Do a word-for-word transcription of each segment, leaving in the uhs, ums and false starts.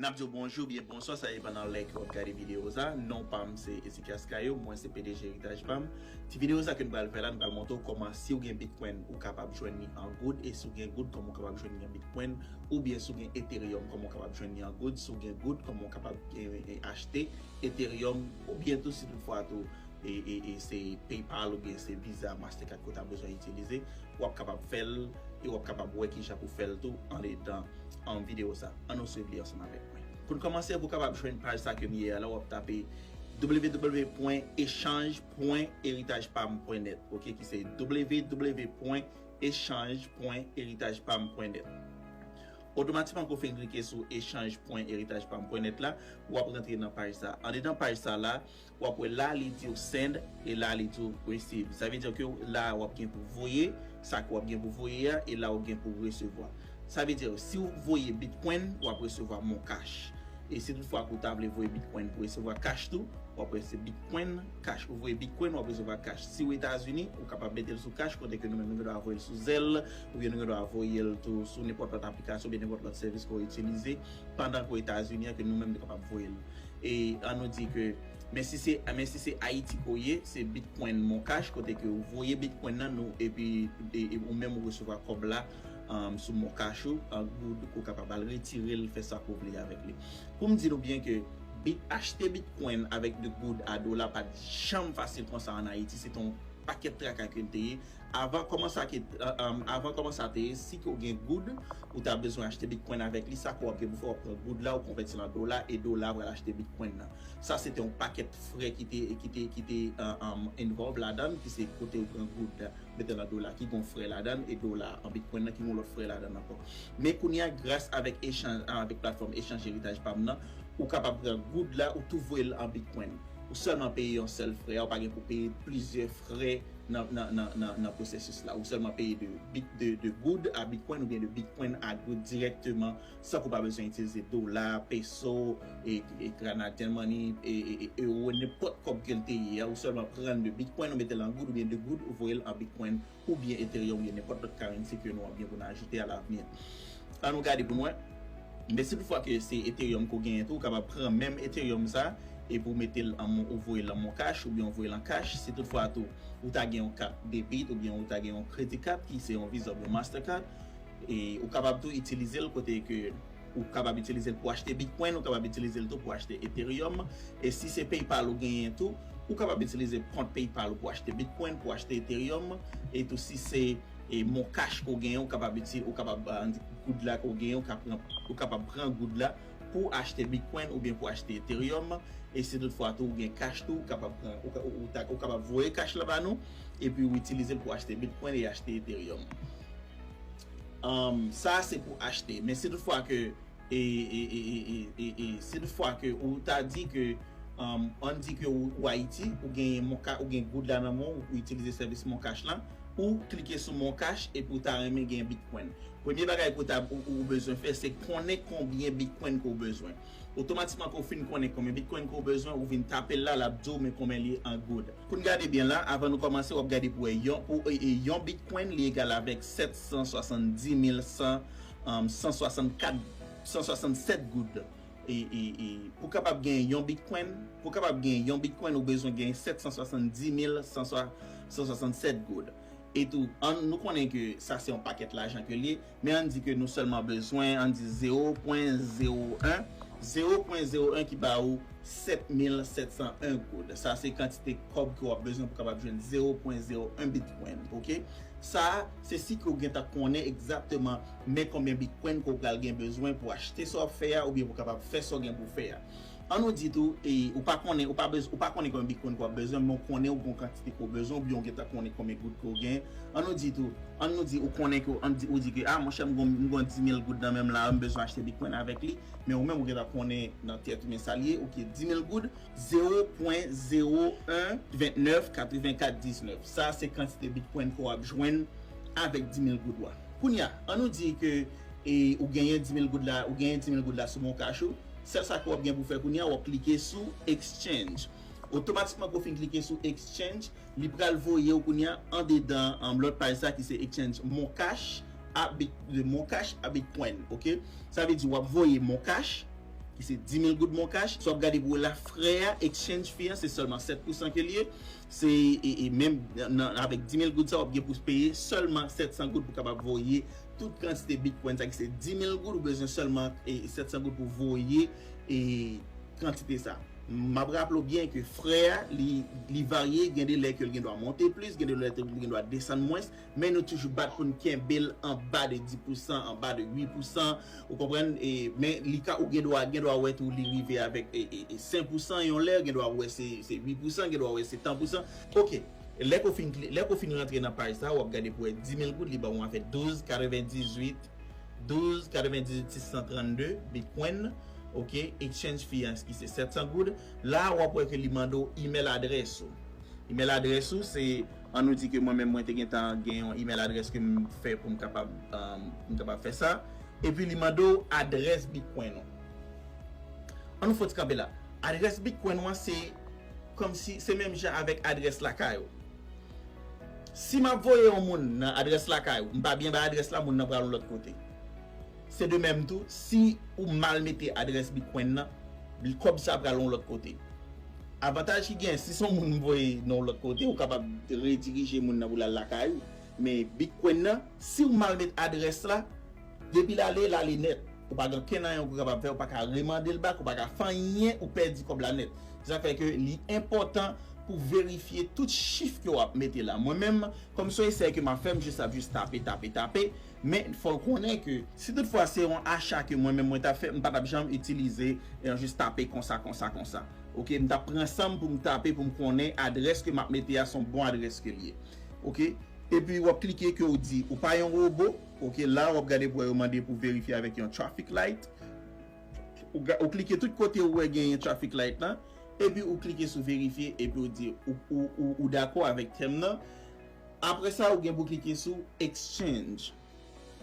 N ap di w bonjou oubyen bonswa, sa depann nan lè ke w ap gade videyo sa. Non pa m se Ezekias Caillot, mwen se P D G Eritaj Pam. Ti videyo sa ke n pral fè la, n pral montre w kòman si w gen Bitcoin, ou kapab jwenn li an goud, e si w gen goud, kòman w kapab jwenn li an Bitcoin, oubyen si w gen Ethereum, kòman w kapab jwenn li an goud, si w gen goud, kòman w kapab eh, eh, achte Ethereum, oubyen tou si toutfwa tou e, e, e se PayPal oubyen se Visa, Mastercard ke w ta bezwen itilize, w ap kapab fè l e w ap kapab wè kijan pou fè l tou andedan an videyo sa. Ann nou swiv li ansanm avèk mwen. Pou n kòmanse, pou w kapab jwenn paj sa ke m ye a la, w ap tape w w w pwen echanj pwen eritaj pam pwen nèt, ok, ki se w w w pwen echanj pwen eritaj pam pwen nèt. Otomatikman, ke w fin klike sou echanj pwen eritaj pam pwen nèt la, w ap rantre nan paj sa. Andedan paj sa la, w ap wè la li di w send e la li di w receive. Sa vle di ke la w ap gen pou voye sa ke w ap gen pou voye a e la w gen pou resevwa. Sa vle di si w voye Bitcoin, w ap resevwa Mon Cash. E si toutfwa ke w ta vle voye Bitcoin pou resevwa cash tou, w ap resevwa Bitcoin cash. Ou voye Bitcoin, w ap resevwa cash. Si w Etazini, ou kapab mete l sou cash, kote ke nou menm nou gen dwa voye l sou Zelle, oubyen nou gen dwa voye l tou sou nenpòt lòt aplikasyon, oubyen nenpòt lòt sèvis ke w itilize pandan ke w Etazini an, ke nou menm nou kapab voye l. E ann nou di ke, men si se, men si se Ayiti ke w ye, se Bitcoin Mon Cash, kote ke ou voye Bitcoin nan nou, epi e, e, ou menm ou resevwa kòb la um, sou Mon Cash ou, an goud, ou kapab al retire l, fè sa ke w vle avèk li. Pou m di nou byen ke bit, achte Bitcoin avèk de goud a dola pa t janm fasil konsa ann Ayiti, se te yon pakèt traka ke l te ye. Avan kòman sa ke, um, avan kòman sa te ye, si ke w gen goud, ou ta bezwen achte Bitcoin avèk li, sa ke w ap gen pou fè, w ap pran goud la, ou konvèti l an dola, e dola pral achte Bitcoin nan. Sa se te yon pakèt frè ki te, ki te, ki te um, um, involve ladan l, ki se kote ou pran goud la, mete l an dola, ki gon frè ladan l, e dola an Bitcoin nan, ki gon lòt frè ladan l ankò. Men kounye a, gras avèk echanj, avèk platfòm echanj eritaj pam nan, ou kapab pran goud la, ou tou voye l an Bitcoin. Ou sèlman peye yon sèl frè, ou pa gen pou peye plizyè frè nan, nan, nan, nan, nan pwosesis la. Ou sèlman peye de, bit, de, de goud a Bitcoin oubyen de Bitcoin a goud dirèkteman, san ke w pa bezwen itilize dola, peso, e, e Canadian money, e, e, e euro, nenpòt kòb ke l te ye a. Ou sèlman pran l de Bitcoin, ou mete l an goud oubyen de goud, ou voye l an Bitcoin oubyen Ethereum oubyen nenpòt lòt currency ke nou ap gen pou n ajoute a l'avenir. Ann nou gade pou n wè. Men si toutfwa ke se Ethereum ke w genyen tou, ou kapab pran menm Ethereum sa epi w mete l an, ou voye l an Mon Cash oubyen w voye l an cash. Si toutfwa tou ou ta gen yon kat debit oubyen ou ta gen yon credit card ki se yon Visa oubyen Mastercard, e ou kapab tou itilize l kote ke ou kapab itilize l pou achte Bitcoin, ou kapab itilize l tou pou achte Ethereum. E si se PayPal ou genyen tou, ou kapab itilize kont PayPal ou pou achte Bitcoin, pou achte Ethereum. E tou si se e Mon Cash ke w genyen, ou kapab itilize, ou kapab, ah, goud la ke w genyen, ou ka pran, ou kapab pran goud la pou achte Bitcoin oubyen pou achte Ethereum. E si toutfwa tou ou gen cash tou, ou kapab pran, ou, ka- ou, ou, ta- ou kapab voye cash la ba nou, epi ou itilize l pou achte Bitcoin e achte Ethereum. Um, sa se pou achte. Men si toutfwa ke, e, e, e, e, e, e, e, si toutfwa ke ou ta di ke, um, ann di ke ou, ou Ayiti, ou gen Mon Cash, ou gen goud la nan men w, ou itilize sèvis Mon Cash la, ou klike sou Mon Cash epi ou ta renmen gen Bitcoin. Premye bagay ke ou ta, ou, ou bezwen fè, se konnen konbyen Bitcoin ke w bezwen. Otomatikman ke w fin konnen konbyen Bitcoin ke w bezwen, ou vin tape l la, l ap di w men konbyen li an goud. Pou n gade byen la, avan nou kòmanse, w ap gade pou wè yon, pou, e, e, yon Bitcoin, li egal avèk sèt san swasanndis mil san, um, san swasannkat, san swasannsèt goud. E, e, e, pou kapab gen yon Bitcoin, pou kapab gen yon Bitcoin, ou bezwen gen sèt san swasanndis mil san swasannsèt goud. E tou, ann, nou konnen ke sa se yon pakèt lajan ke l ye, men ann di ke nou sèlman bezwen, ann di zewo pwen zewo en, zewo pwen zewo en ki ba ou sèt mil sèt san en goud. Sa se kantite kòb ke w ap bezwen pou kapab jwenn zewo pwen zewo en Bitcoin, ok? Sa, se si ke w gentan konnen egzakteman men konbyen Bitcoin ke w pral gen bezwen pou achte sa w ap fè a oubyen pou kapab fè sa w gen pou fè a. Ann nou di tou, e, ou pa konnen, ou pa bez, ou pa konnen konbyen Bitcoin ke w ap bezwen, men w konnen ou gen yon kantite ke w bezwen, oubyen w gentan konnen konbyen goud ke w gen. Ann nou di tou, ann nou di ou konnen ke, ann di, ou di ke, ah, monchè, m gon, m gon dis mil goud nan men m la, m bezwen achte Bitcoin avèk li, men ou menm ou gentan konnen nan tèt ou men sa l ye, ok, dis mil goud, zewo pwen zewo en vennèf katrevenkat diznèf. Sa se kantite Bitcoin ke w ap jwenn avèk dis mil goud ou a. Kounye a, ann nou di ke, e, ou genyen dis mil goud la, ou genyen dis mil goud la sou Mon Cash ou, sèl sa ke w ap gen pou fè kounye a, w ap klike sou exchange. Otomatikman ke w fin klike sou exchange, li pral voye w kounye a andedan, um, lòt paj sa ki se exchange Mon Cash a Bit, de Mon Cash a Bitcoin, ok? Sa vle di w ap voye Mon Cash, ki se dis mil goud Moncash. Si w ap gade pou wè la, frè a, exchange fee an, se sèlman sèt pousan ke l ye. Se, e, e menm nan, avèk dis mil goud sa, w ap gen pou peye sèlman sèt san goud pou kapab voye tout kantite Bitcoin sa ki se dis mil goud, ou bezwen sèlman, e, sèt san goud pou voye, e, kantite sa. M ap raple w byen ke frè a, li, li varye, gen de lè ke l gen dwa monte plis, gen de lè ke l gen dwa desann mwens, men nou toujou bat pou n kenbe l anba de dis pousan, anba de uit pousan, ou konprann, e, men li ka, ou gen dwa, gen dwa wè tou li rive avèk, e, e, e, senk pousan yon lè, gen dwa wè se, se uit pousan, gen dwa wè se tan pousan. Ok, lè ke w fin kli-, lè ke w fin rantre nan paj sa, w ap gade pou wè dis mil goud, li ba w an fèt douz katrevendizuit, douz katrevendizuit sis san trannde Bitcoin, ok, exchange fee an ki se sèt san goud. La, w ap wè ke li mande w email adrès ou. Email adrès ou, se, an nou di ke mwen menm mwen te gentan gen yon email adrès ke m fè pou m kapab, um, pou m kapab fè sa. Epi li mande w adrès Bitcoin ou. An nou fè ti kanpe la. Adrès Bitcoin ou an se kòmsi se menm jan avèk adrès lakay ou. Si m ap voye yon moun nan adrès lakay ou, m pa byen bay adrès la, moun nan pral yon lòt kote. Se de menm tou, si ou mal mete adrès Bitcoin nan, kòb sa pral yon lòt kote. Avantaj ki gen, si se yon moun m voye nan yon lòt kote, ou kapab redirije moun nan pou l al lakay ou. Men Bitcoin nan, si ou mal met adrès la, depi l ale, l ale nèt. Ou pa gen okenn anyen ou kapab fè, ou pa ka remande l back, ou pa ka fè anyen, ou pèdi kòb la nèt. Se sa k fè ke li enpòtan pou verifye tout chif ke w ap mete la. Mwen menm, kòm se yon esèy ke m ap fè, m jis ap jis tape, tape, tape. Men fò w konnen ke si toutfwa se yon acha ke mwen menm mwen t ap fè, m pa t ap janm itilize, e, jis tape konsa, konsa, konsa. Ok, m t ap pran san m pou m tape, pou m konnen adrès ke m ap mete a se yon bon adrès ke l ye. Ok? Epi w ap klike ke w di ou pa yon wobo. Ok, la w ap gade pou wè yo mande pou verifye avèk yon traffic light. Ou ga-, ou klike tout kote ou wè genyen traffic light lan, epi ou klike sou verifye, epi ou di ou, ou, ou, ou dakò avèk tèm nan. Apre sa, ou gen pou klike sou exchange.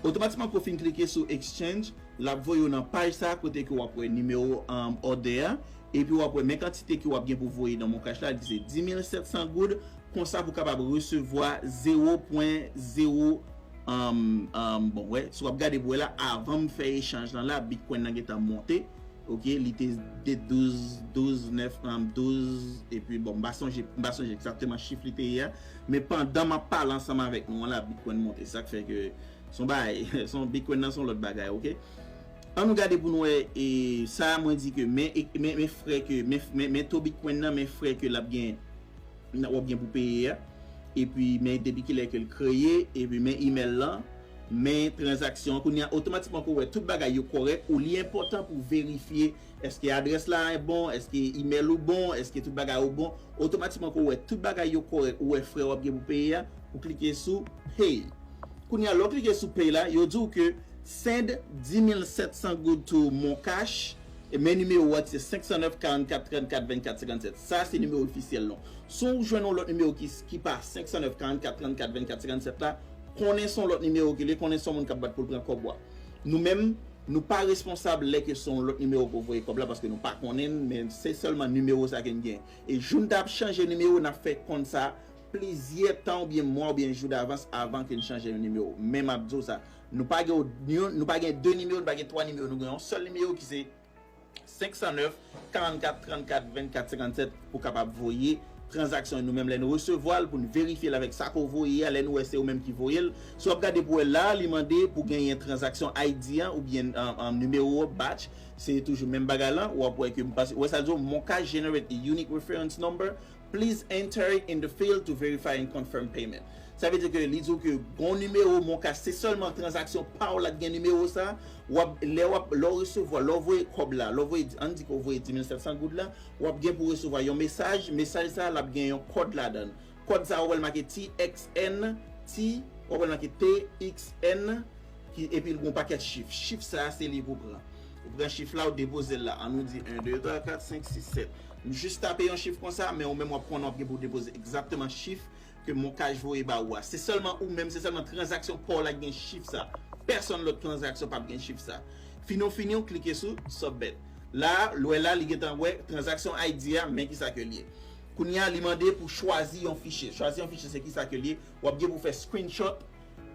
Otomatikman ke w fin klike sou exchange, l ap voye w nan paj sa kote ke w ap wè nimewo, um, òdè a, epi w ap wè men kantite ke w ap gen pou voye nan Moncash la, li se dis mil sèt san goud, konsa pou kapab resevwa zewo pwen zewo, um, um, bon, wè, si w ap gade pou wè la, avan m fè echanj lan la, Bitcoin nan gentan monte, ok, li te de douz, douz nèf, um, douz, epi bon, m pa sonje, m pa sonje egzakteman chif li te ye a, men pandan m ap pale ansanm avèk nou an la, Bitcoin monte, sa k fè ke se yon bagay, se yon Bitcoin nan se yon lòt bagay, ok? An nou gade pou nou wè, e, sa mwen di ke men, e, men, men frè ke, men, men, men to Bitcoin nan, men frè ke l ap gen, w ap gen pou peye a. Epi men depi kilè ke l kreye, epi men email lan, men tranzaksyon an. Kounye a, otomatikman ke w wè tout bagay yo kòrèk, ou li enpòtan pou verifye èske adrès la bon, èske email ou bon, èske tout bagay ou bon. Otomatikman ke w wè tout bagay yo kòrèk, ou wè frè w ap gen pou peye a, ou klike sou pay. Kounye a, lè w klike sou pay la, yo di w ke send dis mil sèt san goud to Moncash, e men nimewo a se senk san nèf karannkat trannkat vennkat senkannsèt. Sa se nimewo ofisyèl lan. Si w jwenn yon lòt nimewo ki, ki pa senk san nèf karannkat trannkat vennkat senkannsèt la, konnen se yon lòt nimewo ke li ye, konnen se yon moun k ap bat pou l pran kòb ou a. Nou menm, nou pa responsab lè ke se yon lòt nimewo pou voye kòb la, paske nou pa konnen l, men se sèlman nimewo sa ke n gen. E jou n t ap chanje nimewo, n ap fè konn sa plizyè tan oubyen mwa oubyen jou davans avan ke n chanje nimewo. Men m ap di w sa, nou pa gen, nou pa gen de nimewo, nou pa gen twa nimewo, nou gen yon sèl nimewo ki se senk san nèf karannkat trannkat vennkat senkannsèt pou kapab voye tranzaksyon yo. Nou menm lè nou resevwa l pou n verifye l avèk sa ke w voye a, lè nou wè se ou menm ki voye l. Si w ap gade pou wè la, li mande pou genyen tranzaksyon I D an oubyen, um, um, nimewo batch, se toujou menm bagay lan. W ap wè ke m pase, wè sa l di w, Moncash generate a unique reference number. Please enter it in the field to verify and confirm payment. Sa vle di ke li di w ke gon nimewo Moncash, se sèlman tranzaksyon pa w la k gen nimewo sa. W ap, lè w ap, lè w resevwa, lè w voye kòb la, lè w voye, ann di ke w voye dis mil sèt san goud la, w ap gen pou resevwa yon mesaj. Mesaj sa, l ap gen yon kòd ladan l. Kòd sa, w ap wè l make T X N T, w ap wè l make T X N, ki, epi l gen yon pakèt chif. Chif sa, se li pou pran. Ou pran chif la, ou depoze l la. Ann nou di en, de, twa, kat, senk, sis, sèt. M jis tape yon chif konsa, men ou menm w ap konnen w ap gen pou depoze egzakteman chif ke Moncash voye ba ou a. Se sèlman ou menm, se sèlman tranzaksyon pa w la ki gen chif sa. Pèsonn lòt tranzaksyon p ap gen chif sa. Fini w fini, w klike sou submit. La, lè w la, li gentan wè tranzaksyon I D a, men kisa ke l ye. Kounye a, li mande pou chwazi yon fichye. Chwazi yon fichye, se kisa ke l ye. W ap gen pou fè screenshot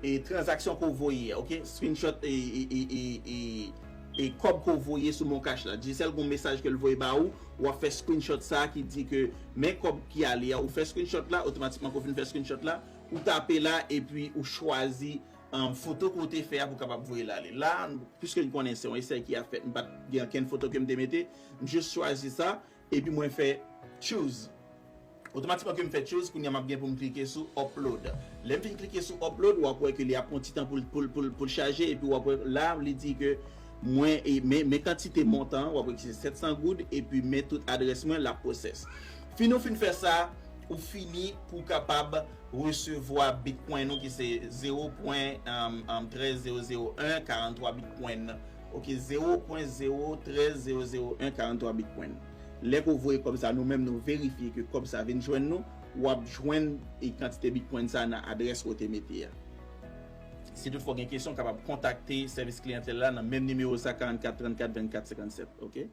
e tranzaksyon ke w voye a, ok? Screenshot e, e, e, e, e, e kòb ke w voye sou Moncash la. Digicel gen yon mesaj ke l voye ba ou, w ap fè screenshot sa ki di ke men kòb ki ale a, ou fè screenshot la, otomatikman ke w fin fè screenshot la, ou tape la epi ou chwazi um, foto ke w te fè a pou w kapab voye l ale. La, piske n konnen se yon esèy ki ap fèt, m pa t gen okenn foto ke m te mete, m jis chwazi sa, epi mwen fè choose. Otomatikman ke m fè choose, kounye a m ap gen pou m klike sou upload. Lè m fin klike sou upload, w ap wè ke li ap pran ti tan pou l, pou l, pou l, pou l chaje, epi w ap wè la, li di ke mwen, e, men, men kantite montan, w ap wè ke se sèt san goud, epi men tout adrès mwen, l ap pwosès. Fin ou fin fè sa, ou fini pou w kapab resevwa Bitcoin ou ki se zewo pwen trèz zewo zewo en karant twa Bitcoin. Ok, zewo pwen zewo trèz zewo zewo en karant twa Bitcoin. Lè ke w voye kòb sa, nou menm nou verifye ke kòb sa vin jwenn nou, w ap jwenn e kantite Bitcoin sa nan adrès ke w te mete a. Si toutfwa w gen kesyon, w kapab kontakte sèvis kliyantèl la nan menm nimewo sa, karant kat trannkat vennkat senkannsèt, ok?